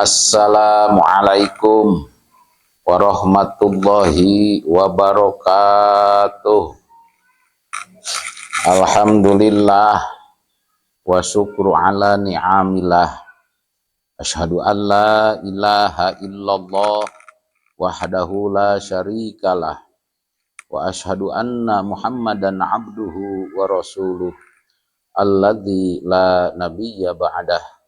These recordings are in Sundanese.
Assalamualaikum warahmatullahi wabarakatuh. Alhamdulillah wa syukru ala ni'amillah. Asyhadu an la ilaha illallah wahdahu la syarikalah wa asyhadu anna Muhammadan abduhu wa rasuluh alladzi la nabiyya ba'dah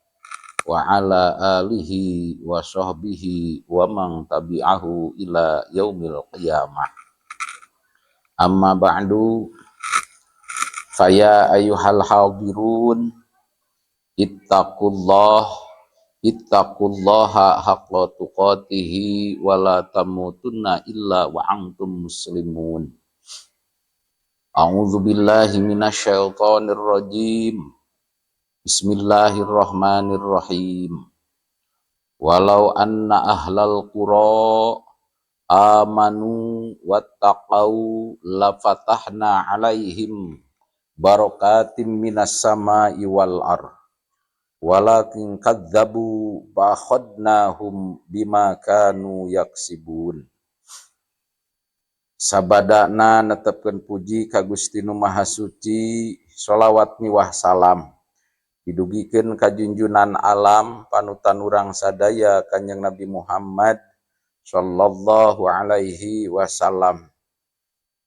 wa ala alihi wa sahbihi wa man tabi'ahu ila yaumil qiyamah. Amma ba'du, faya ayyuhal hadirun, ittaqullah, ittaqullaha haqqa tuqatihi wa la tamutunna illa wa antum muslimun. A'udzu billahi minasyaitonir rajim. Bismillahirrahmanirrahim. Walau anna ahlal qura amanu wattaqau lafatahna alaihim barakatim minas sama'i wal ard walakin kadzabu fa'akhadnahum bima kanu yaksibun. Sabadana netepkeun puji ka Gusti Nu Maha Suci, sholawat miwah salam didugikeun ka junjunan alam, panutan urang sadaya, Kanjeng Nabi Muhammad sallallahu alaihi wasallam.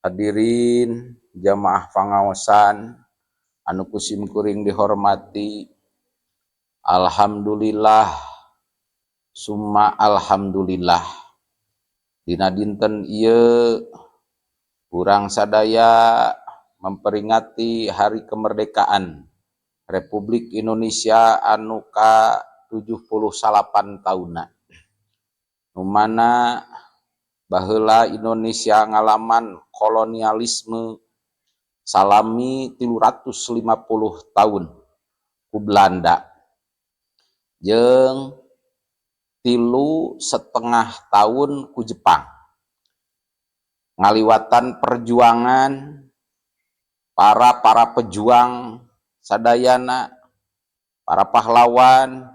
Hadirin jamaah pangaosan anu ku sim kuring dihormati, alhamdulillah summa alhamdulillah, dina dinten ieu urang sadaya memperingati hari kemerdekaan Republik Indonesia anu ka 78 tahunna, nu mana baheula Indonesia ngalaman kolonialisme salami 350 tahun ku Belanda jeung 3,5 tahun ku Jepang. Ngaliwatan perjuangan para para pejuang sadayana, para pahlawan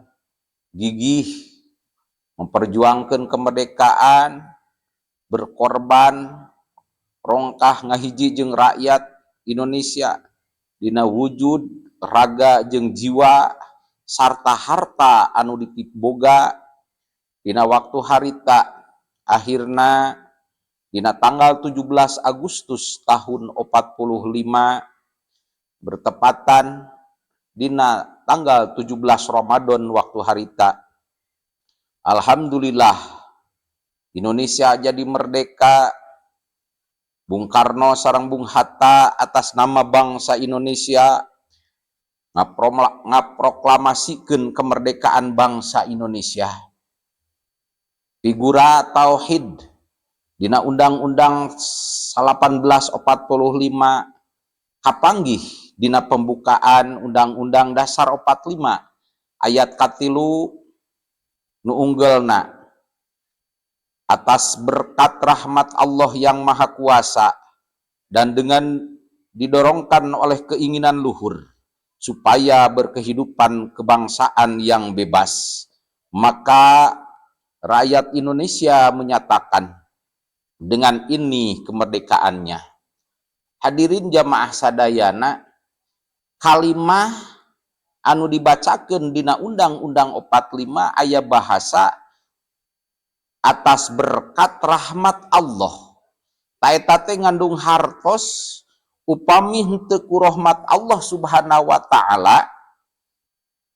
gigih memperjuangkan kemerdekaan, berkorban rongkah ngahiji jeung rakyat Indonesia dina wujud raga jeung jiwa sarta harta anu dipiboga dina waktu harita. Akhirna dina tanggal 17 Agustus tahun 45, bertepatan dina tanggal 17 Ramadan waktu harita, alhamdulillah Indonesia jadi merdeka. Bung Karno sareng Bung Hatta atas nama bangsa Indonesia ngaproklamasikeun kemerdekaan bangsa Indonesia. Figura tauhid dina Undang-Undang 1845 kapanggih dina pembukaan Undang-Undang Dasar 45 ayat katilu nu unggelna, "Atas berkat rahmat Allah yang Maha Kuasa dan dengan didorongkan oleh keinginan luhur supaya berkehidupan kebangsaan yang bebas, maka rakyat Indonesia menyatakan dengan ini kemerdekaannya." Hadirin jamaah sadayana, kalimah anu dibacakan dina Undang-Undang 45 aya bahasa "atas berkat rahmat Allah". Tah, eta teh ngandung hartos upami henteu ku rahmat Allah Subhanahu wa Ta'ala,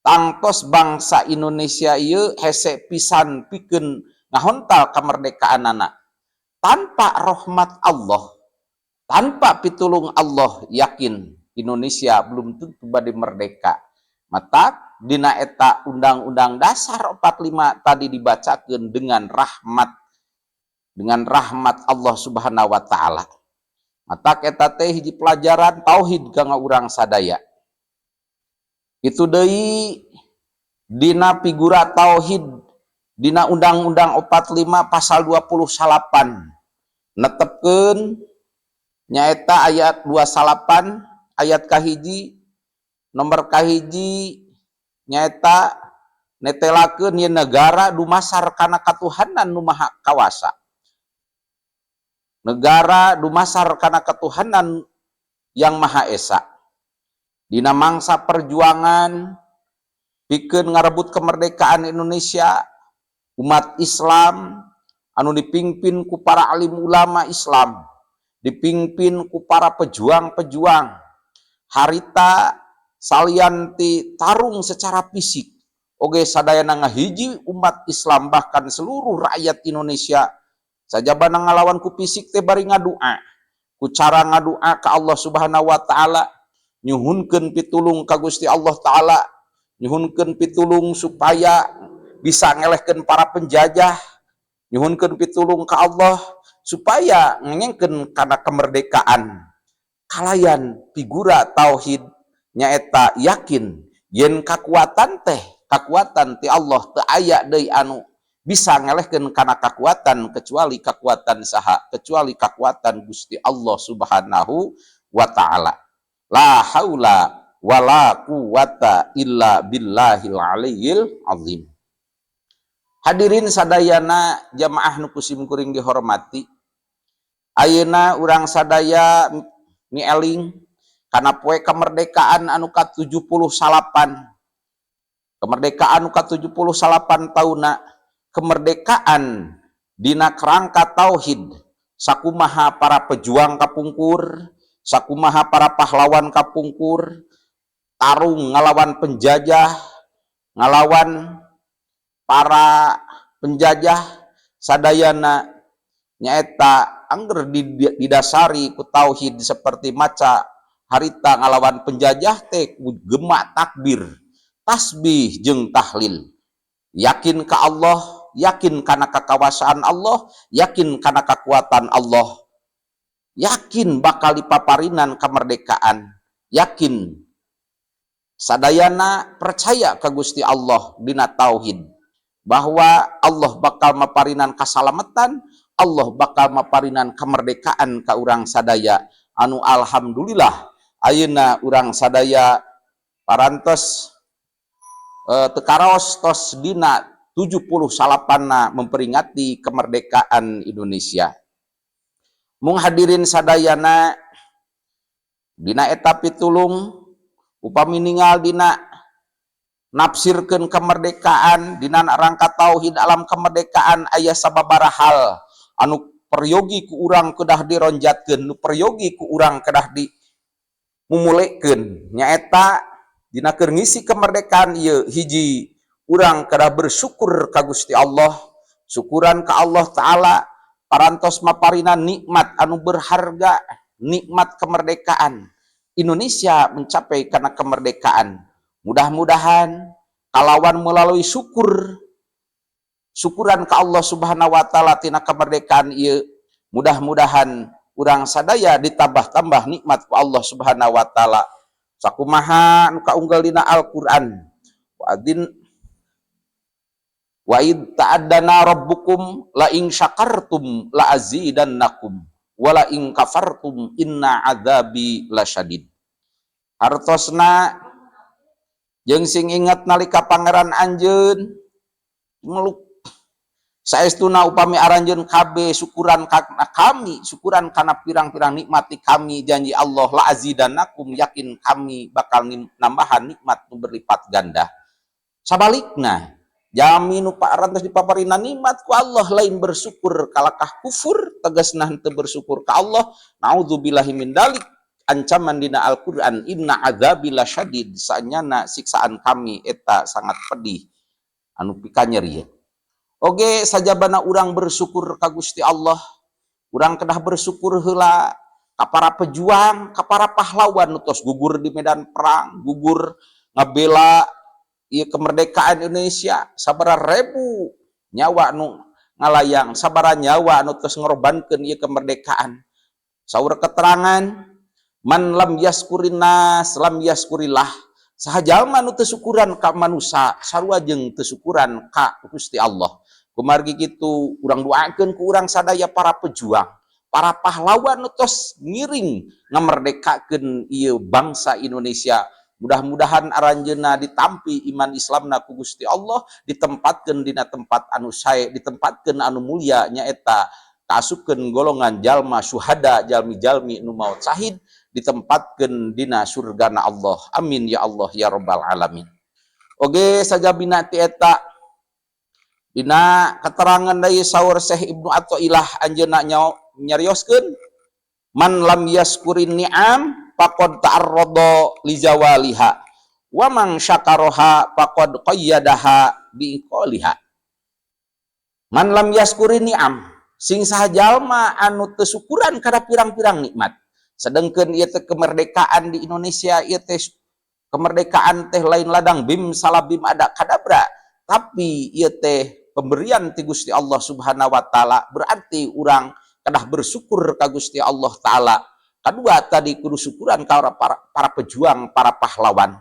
tangtos bangsa Indonesia ieu hese pisan pikeun ngahontal kemerdekaan. Tanpa rahmat Allah, tanpa pitulung Allah, yakin Indonesia belum tentu bade merdeka. Matak dina eta Undang-Undang Dasar 45 tadi dibacakan dengan rahmat Allah Subhanahu wa Ta'ala. Matak eta teh hiji pelajaran tauhid kanggo urang sadaya. Itu deui, dina figura tauhid dina Undang-Undang 45 pasal 28 netepkeun, nyaeta ayat 28 ayat kahiji, nomor kahiji, nyaeta Netelakeun ieu negara dumasar kana katuhanan nu maha kawasa, negara dumasar kana ketuhanan yang Maha Esa. Dina mangsa perjuangan pikeun ngarebut kemerdekaan Indonesia, umat Islam anu dipimpin ku para alim ulama Islam, dipimpin ku para pejuang-pejuang harita, salian ti tarung secara fisik oge sadayana ngahiji umat Islam, bahkan seluruh rakyat Indonesia, sajabana ngalawan ku fisik teh bari ngadua, ku cara ngadua ka Allah Subhanahu wa Taala, nyuhunkeun pitulung ka Gusti Allah Taala, nyuhunkeun pitulung supaya bisa ngelehkeun para penjajah, nyuhunkeun pitulung ka Allah supaya ngengengkeun kana kemerdekaan, kalayan figura tauhid, nyaeta yakin yen kakuatan teh kakuatan ti Allah, teu aya deui anu bisa ngelehkeun kana kakuatan kecuali kakuatan saha? Kecuali kakuatan Gusti Allah Subhanahu wa Taala. La haula wala quwata illa billahil aliyyil azim. Hadirin sadayana, jamaah nu ku sim kuring dihormati, ayeuna urang sadaya mieling kana poe kemerdekaan anu ka-78, kemerdekaan anu ka-78 tahunna, kemerdekaan dina kerangka tauhid. Sakumaha para pejuang kapungkur, sakumaha para pahlawan kapungkur tarung ngalawan penjajah, ngalawan para penjajah, sadayana nyaeta angger didasari ku tauhid, seperti maca harita ngalawan penjajah teh ku gema takbir, tasbih jeung tahlil, yakin ka Allah, yakin kana kakawasaan Allah, yakin kana kekuatan Allah, yakin bakal dipaparinan kemerdekaan, yakin sadayana percaya ke Gusti Allah dina tauhid bahwa Allah bakal maparinan kasalamatan, Allah bakal maparinan kemerdekaan ka urang sadaya, anu alhamdulillah ayeuna urang sadaya parantos teu karaos tos dina 78 memperingati kemerdekaan Indonesia. Mung hadirin sadayana, dina eta pitulung, upami ningal dina nafsirkeun kemerdekaan dina rangka tauhid alam kemerdekaan, aya sababaraha hal anu peryogi ku urang kedah dironjatkeun, nu peryogi ku urang kedah di mumulekeun, nyaeta dina keur ngisi kemerdekaan ieu, hiji, urang kedah bersyukur ka Gusti Allah, syukuran ka Allah Taala parantos maparina nikmat anu berharga, nikmat kemerdekaan. Indonesia mencapai karena kemerdekaan. Mudah-mudahan kalawan melalui syukur, syukuran ka Allah Subhanahu wa Taala tina kemerdekaan ieu, mudah-mudahan urang sadaya ditambah-tambah nikmat ku Allah Subhanahu wa Taala, sakumaha nu kaunggal dina Al-Qur'an, wa adin wa id ta'adzana rabbukum la in syakartum la azidannakum wa la in kafartum inna adzabi lasyadid. Hartosna jeung sing inget nalika Pangeran anjeun meluk, saestuna upami aranjeun kabeh syukuran kana kami, syukuran kana pirang-pirang nikmat kami, janji Allah, la azidannakum, yakin kami bakal nambahan nikmat nu berlipat ganda. Sabalikna, jalmi nu parantos dipaparina nikmat ku Allah lain bersyukur, kalakah kufur, tegasna henteu bersyukur ka Allah, naudzubillahi min dalik, ancaman dina Al-Qur'an, inna adzabi lasyadid, sanyana siksaan kami eta sangat pedih anu pikanyeri. Oge sajabana urang bersyukur ka Gusti Allah, urang kedah bersyukur heula ka para pejuang, ka para pahlawan nu tos gugur di medan perang, gugur ngabela ieu kemerdekaan Indonesia. Sabaraha ribu nyawa nu ngalayang, sabaraha nyawa nu tos ngorbankeun ieu kemerdekaan. Saur keterangan, man lam yaskurin nas lam yaskurillah, saha jalma nu teu syukuran ka manusa sarua jeung teu syukuran ka Gusti Allah. Kumargi kitu, urang doakeun ku urang sadaya para pejuang, para pahlawan nu tos ngiring ngamerdekakeun ieu bangsa Indonesia. Mudah-mudahan aranjeunna ditampi iman Islamna ku Gusti Allah, ditempatkeun dina tempat anu sae, ditempatkeun anu mulia, nyaeta kaasupkeun golongan jalma syuhada, jalmi-jalmi nu maot sahid, ditempatkeun dina surgana Allah. Amin ya Allah ya rabbal alamin. Oge, sajabina ti eta, dina keterangan dari saur Syekh Ibnu Athaillah, anjeunna nyarioskeun, "Man lam yaskurin ni'am faqad ta'arrada lizawaliha wa man syakaroha faqad qayyadaha biiqaliha." Man lam yaskurin ni'am, sing saha jalma anu teu syukuran kana pirang-pirang nikmat. Sedengkeun ieu teh kemerdekaan di Indonesia, ieu teh kemerdekaan teh lain ladang bim salabim ada kadabra, tapi ieu teh pemberian ti Gusti Allah Subhanahu wa taala. Berarti urang kedah bersyukur ka Gusti Allah taala. Kedua, tadi kudu syukuran ka para pejuang, para pahlawan.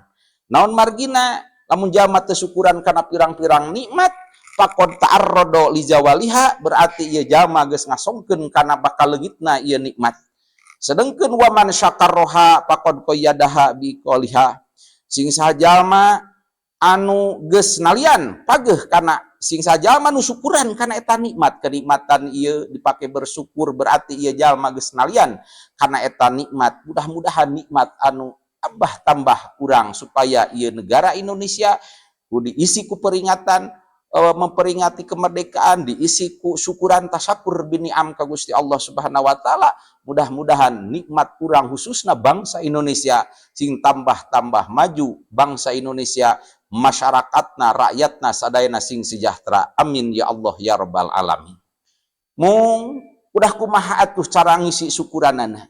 Naon margina? Lamun jalma teu syukuran kana pirang-pirang nikmat, faqad ta'arrada lizawaliha, berarti ieu jalma geus ngasongkeun kana bakal leungitna ieu nikmat. Sedengkeun waman syakarroha faqad qayyadaha biqaliha, sing saha jalma anu geus nalian pageuh kana, sing saha jalma nu syukuran kana eta nikmat, kenikmatan ieu dipake bersyukur, berarti ieu jalma geus nalian kana eta nikmat. Mudah-mudahan nikmat anu tambah tambah kurang supaya ieu negara Indonesia ku diisi ku peringatan, memperingati kemerdekaan, diisi ku syukuran, tasyakur bini'am ka Gusti Allah Subhanahu wa taala. Mudah-mudahan nikmat kurang, khususnya bangsa Indonesia, sing tambah-tambah maju bangsa Indonesia, masyarakatna, rakyatna sadayana sing sejahtera. Amin ya Allah ya rabbal alamin. Mung udah kumaha atuh cara ngisi syukuranana?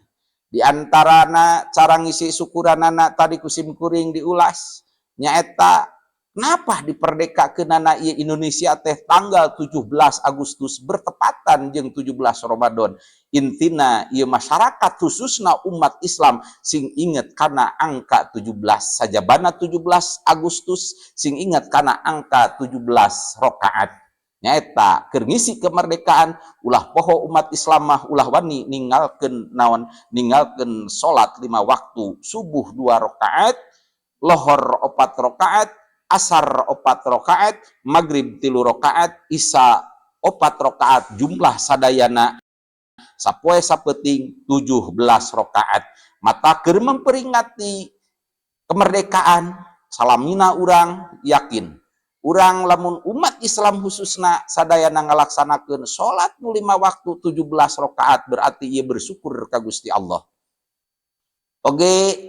Di antarana cara ngisi syukuranana tadi ku sim kuring diulas, nyaeta kenapa diperdekakeunana ieu Indonesia teh tanggal 17 Agustus bertepatan jeung 17 Ramadan. Intina ieu masyarakat, khususna umat Islam, sing inget kana angka 17, sajabana 17 Agustus sing inget kana angka 17 rakaat, nyaeta keur ngisi kemerdekaan. Ulah poho, umat Islam mah ulah wani ninggalkeun naon, ninggalkeun salat lima waktu: subuh dua rakaat, lohor opat rakaat, asar opat rakaat, maghrib tilu rakaat, isya opat rakaat. Jumlah sadayana sapoe sapeuting 17 rakaat. Mata keur memperingati kemerdekaan salamina, urang yakin urang lamun umat Islam khususna sadayana ngalaksanakeun salat nu lima waktu 17 rakaat, berarti ieu bersyukur ka Gusti Allah. Oge,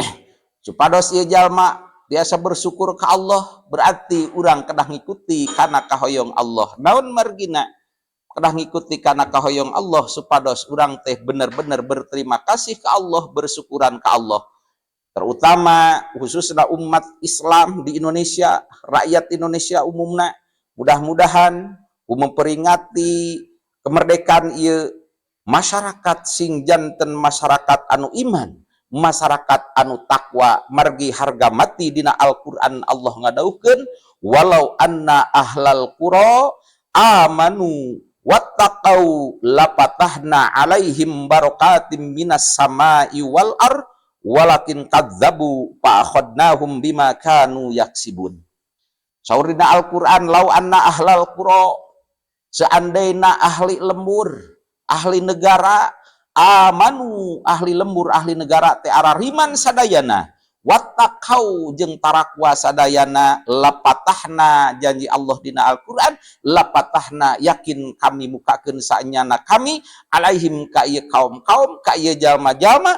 supados ieu jalma biasa bersyukur ke Allah, berarti urang kedah ngikuti kana kahoyong Allah. Naon margina kedah ngikuti kana kahoyong Allah? Supados urang teh bener-bener berterima kasih ke Allah, bersyukuran ke Allah, terutama khususnya umat Islam di Indonesia, rakyat Indonesia umumna. Mudah-mudahan memperingati kemerdekaan ieu masyarakat sing janten masyarakat anu iman, masyarakat anu takwa. Margi harga mati, dina Al-Qur'an Allah ngadawuhkeun, "Walau anna ahlal qura amanu wattaqau lapatahna alaihim barakatim minas samai wal ar walakin kadzabu fa akhadnahum bima kanu yaksibun." Saur dina Al-Qur'an, lau anna ahlal qura, seandainya ahli lembur, ahli negara, amanu, ahli lembur, ahli negara teh arariman sadayana, wattaqau, jeung tarakwa sadayana, lapatahna, janji Allah dina Al-Qur'an, lapatahna, yakin kami mukakeun saenyana kami, alaihim, ka ieu kaum-kaum, ka ieu jalma-jalma,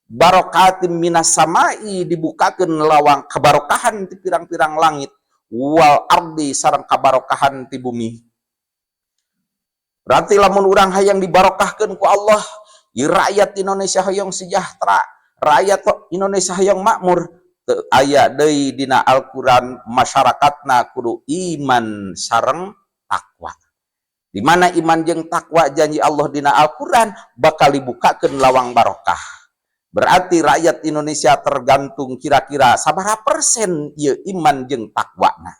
barokatim minas samai, dibukakeun lawang kebarokahan ti pirang-pirang langit, wal ardi, sareng kabarokahan ti bumi. Berarti lamun urang hayang dibarokahkeun ku Allah, ieu rakyat Indonesia hayang sejahtera, rakyat Indonesia hayang makmur, teu aya deui dina Al-Qur'an, masyarakatna kudu iman sareng takwa. Di mana iman jeung takwa, janji Allah dina Al-Qur'an bakal dibukakeun lawang barokah. Berarti rakyat Indonesia tergantung kira-kira sabaraha persen ieu iman jeung takwana.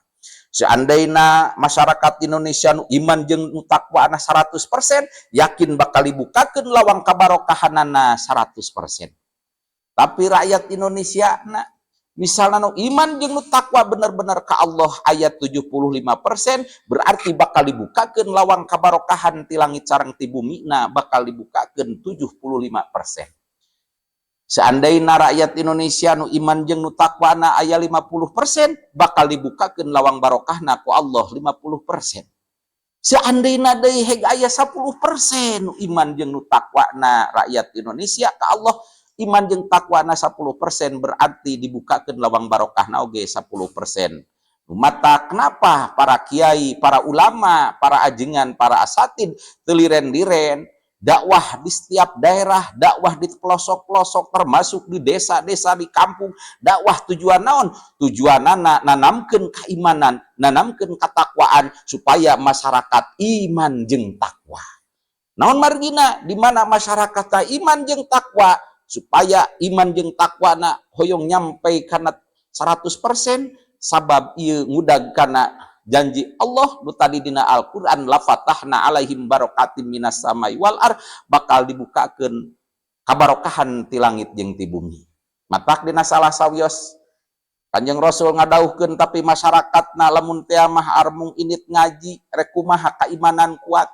Seandainya masyarakat Indonesia nu iman jeung nu takwana 100%, yakin bakal dibukakeun lawang kabarokahanana 100%. Tapi rakyat Indonesia na Misalnya nu iman jeung nu takwa bener-bener ka Allah aya 75%, berarti bakal dibukakeun lawang kabarokahan ti langit sareng ti bumi na bakal dibukakeun 75%. Seandainya rakyat Indonesia nu iman jeung nu takwana aya 50%, bakal dibukakeun lawang barokahna ku Allah 50%. Seandainya deui heg aya 10% nu iman jeung nu takwana rakyat Indonesia ka Allah, iman jeung takwana 10% berarti dibukakeun lawang barokahna oge 10%. Mata kenapa para kiai, para ulama, para ajengan, para asatid teu liren-liren dakwah di setiap daerah, dakwah di pelosok-pelosok, termasuk di desa-desa, di kampung, dakwah tujuan naon? Tujuanana nanamkeun keimanan, nanamkeun ketakwaan supaya masyarakat iman jeung takwa. Naon margina di mana masyarakat iman jeung takwa, supaya iman jeung takwana hoyong nyampe kana 100%, sabab ieu ngudag kana janji Allah nu tadi dina Al-Qur'an, "Lafatahna alaihim barakatim minas samai wal ar", bakal dibukakeun kabarokahan ti langit jeung ti bumi. Matak dina salah sawios Kanjeng Rasul ngadauhkeun, tapi masyarakatna lamun teh mah armung indit ngaji, rek kumaha keimanan kuat?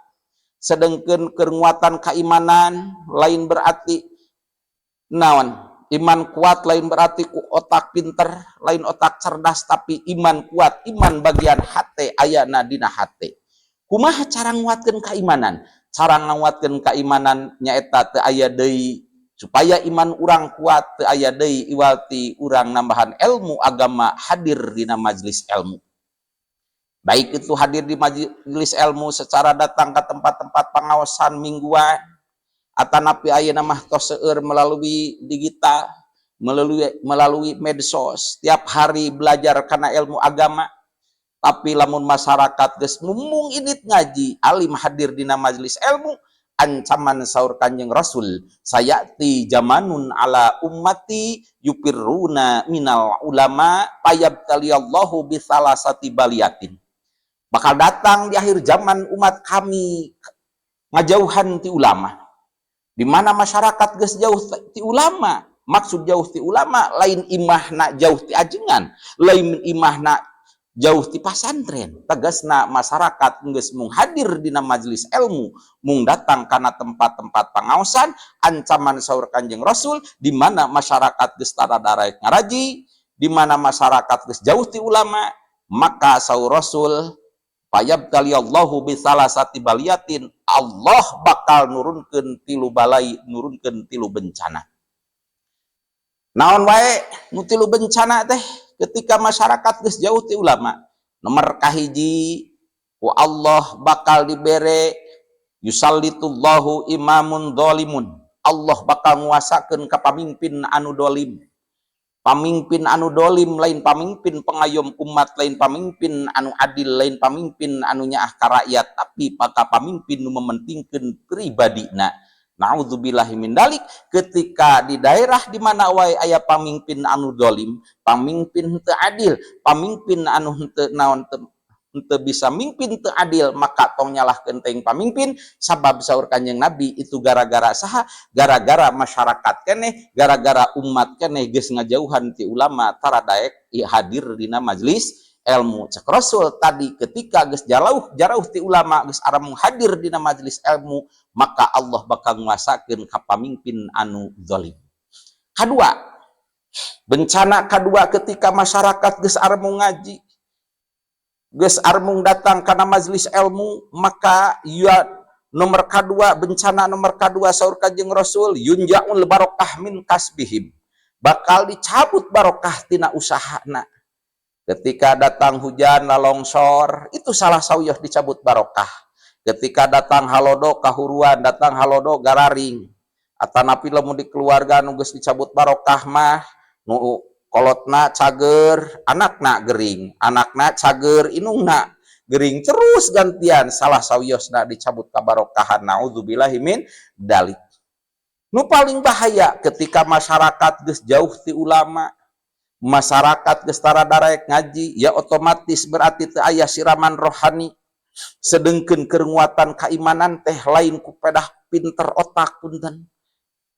Sedengkeun keur nguatan keimanan lain berarti naon, iman kuat lain berarti ku otak pinter, lain otak cerdas, tapi iman kuat, iman bagian hate, ayana dina hate. Kumaha cara nguatkeun keimanan? Cara nguatkeun keimanan nyaeta teu aya deui, supaya iman urang kuat teu aya deui iwal ti urang nambahan ilmu agama, hadir dina majelis ilmu, baik itu hadir di majelis ilmu secara datang ke tempat-tempat pengawasan mingguan, atanapi ayeuna mah tos seueur melalui digital, melalui melalui medsos, tiap hari belajar karena ilmu agama. Tapi lamun masyarakat geus mung indit ngaji, alim, hadir dina majelis ilmu, ancaman saur Kanjeng Rasul, "Sayati zamanun ala ummati yufirruna minal ulama fayabtaliyallahu bisalasati baliyatin." Bakal datang di akhir zaman umat kami ngajauhan ti ulama. Di mana masyarakat geus jauh ti ulama, maksud jauh ti ulama lain imahna jauh ti ajengan, lain imahna jauh ti pasantren, tegasna masyarakat geus mung hadir dina majelis ilmu, mung datang karena tempat-tempat pengaosan. Ancaman saur Kanjeng Rasul, di mana masyarakat geus tara daraek ngaraji, di mana masyarakat geus jauh ti ulama, maka saur Rasul, "Fayabtaliyallahu bisalasati baliyatin", Allah bakal nurunkeun tilu balai, nurunkeun tilu bencana. Naon wae nu tilu bencana teh ketika masyarakat geus jauh ti ulama? Nomor kahiji, ku Allah bakal dibere "yusallitullahu imamun zalimun", Allah bakal nguasakeun ka pamimpin anu dolim. Pamimpin anu dolim lain pamimpin pengayom umat, lain pamimpin anu adil, lain pamimpin anu nyaah ka rakyat, tapi paka pamimpin nu mementingkeun pribadina. Naudzubillahi min dalik. Ketika di daerah di mana wae aya pamimpin anu dolim, pamimpin henteu adil, pamimpin anu henteu naon, henteu bisa mimpin, teu adil, maka tong nyalahkeun teuing pamimpin, sabab saur Kanjeng Nabi itu gara-gara saha? Gara-gara masyarakat keneh, gara-gara umat keneh geus ngajauhan ti ulama, tara daek hadir dina majelis ilmu. Cek Rasul tadi, ketika geus jauh jauh ti ulama, geus aramung hadir dina majelis ilmu, maka Allah bakal nguasakeun ka pamimpin anu zalim. Kadua, bencana kadua, ketika masyarakat geus aramung ngaji, geus armung datang karena majelis ilmu, maka ya nomor kedua, bencana nomor kedua, saur Kanjeng Rasul, "Yunjaul barokah min kasbihim", bakal dicabut barokah tina usahana. Ketika datang hujan longsor, itu salah sawios dicabut barokah. Ketika datang halodo kahuruan, datang halodo gararing, atanapi lamun di keluarga nu geus dicabut barokah mah, nu kolotna cager, anakna gering, anakna cager, indungna gering, terus gantian, salah sawiosna dicabut kabarokahan. Naudzubillahi min dalik. Nu paling bahaya, ketika masyarakat geus jauh ti ulama, masyarakat geus tara daraek ngaji, ya otomatis berarti teu aya siraman rohani. Sedengkeun keur nguatan keimanan teh lain ku pedah pinter otak, punten.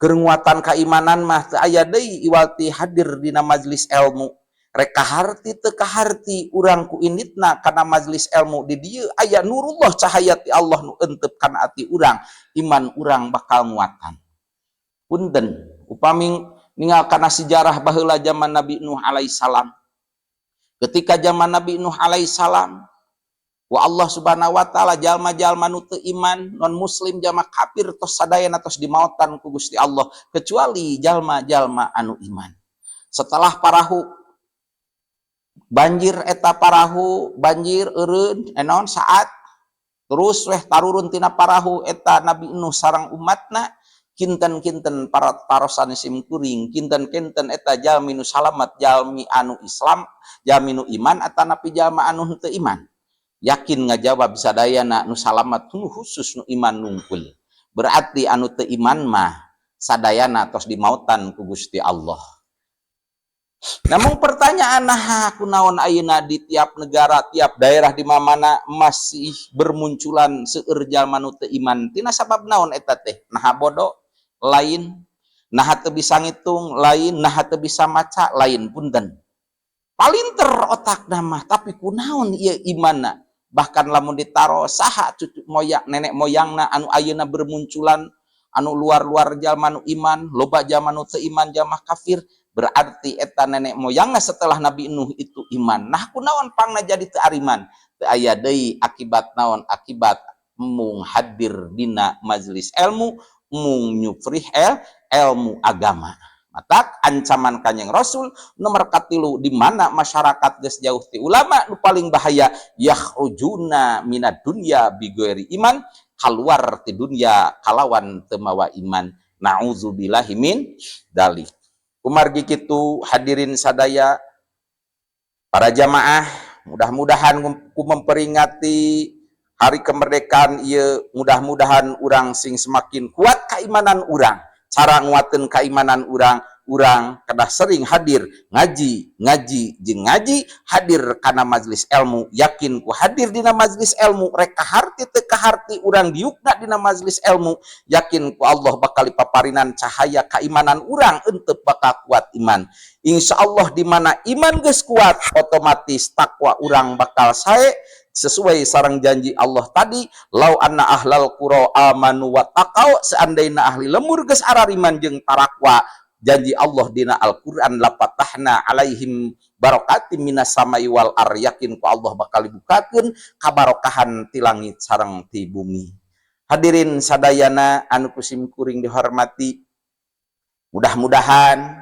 Keur nguatan kaimanan mah teu aya deui iwal ti hadir dina majelis ilmu. Rek kaharti teu kaharti urang ku inditna kana majelis ilmu di dieu aya nurullah, cahaya ti Allah nu entep kana ati urang, iman urang bakal nguatan. Punten, upami ningal kana sejarah baheula zaman Nabi Nuh alaihissalam. Ketika zaman Nabi Nuh alaihissalam, wa Allah Subhanahu wa Taala jalma-jalma nu teu iman, non muslim, jalma kafir, tos sadayana tos dimautan ku Gusti Allah kecuali jalma-jalma anu iman. Setelah parahu banjir, eta parahu banjir eureun naon saat terus weh tarurun tina parahu eta Nabi Nuh sareng umatna. Kinten-kinten para tarosan sim kuring, kinten-kinten eta jalmi nu salamat, jalmi anu Islam, jalmi nu iman atanapi jalma anu henteu iman? Yakin ngajawab sadayana nu salamat nu khusus nu iman nungkul. Berarti anu teu iman mah sadayana tos dimautan ku Gusti Allah. Namun pertanyaan, nah, kunaon ayeuna di tiap negara, tiap daerah, di mana masih bermunculan seueur jalma nu teu iman? Tina sabab naon eta teh? Nah, bodoh? Lain. Nah, teu bisa ngitung? Lain. Nah, teu bisa maca? Lain. Punten, palinter otak mah, tapi kunaon ieu imanna? Bahkan lamun ditaro saha cucu moyang, nenek moyangna anu ayeuna bermunculan anu luar-luar jalma nu iman, loba jalma nu teu iman, jalma kafir. Berarti eta nenek moyangna setelah Nabi Nuh itu iman. Nah, kunaon pangna jadi teu ariman? Teu aya deui, akibat naon? Akibat mung hadir dina majelis ilmu, mung nyuprih ilmu agama. Matak ancaman Kanjeng Rasul nomor katilu, di mana masyarakat geus jauh ti ulama nu paling bahaya, yakhrujuna minad dunya bighairi iman, keluar ti dunya kalawan teu mawa iman. Nauzubillahi min dalik. Kumargi kitu, hadirin sadaya, para jamaah, mudah-mudahan ku memperingati hari kemerdekaan ieu, mudah-mudahan urang sing semakin kuat keimanan urang. Cara nguatin keimanan urang, urang kedah sering hadir ngaji, ngaji jeung ngaji, hadir kana majelis ilmu. Yakin ku hadir dina majelis ilmu, rek kaharti teu kaharti urang diukna dina majelis ilmu, yakin ku Allah bakal dipaparinan cahaya keimanan urang, entep bakal kuat iman. Insya Allah di mana iman geus kuat, otomatis takwa urang bakal sae sesuai sareng janji Allah tadi, lau anna ahlal qura amanu wa taqau. Seandainya ahli lembur geus arariman jeung tarakwa, janji Allah dina Al-Qur'an, lafatahna alaihim barakatim minas samai wal ar, yakin ku Allah bakal dibukakeun kabarokahan ti langit sareng ti bumi. Hadirin sadayana anu ku sim kuring dihormati, mudah-mudahan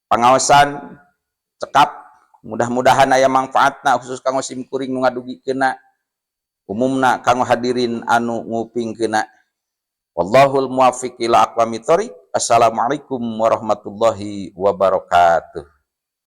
pangaosan cekap, mudah-mudahan aya manfaatna, khusus kanggo sim kuring nu ngadugikeunna, umumna kanggo hadirin anu ngupingkeunna. Wallahul muwaffiq ila aqwamit thoriq. Assalamualaikum warahmatullahi wabarakatuh.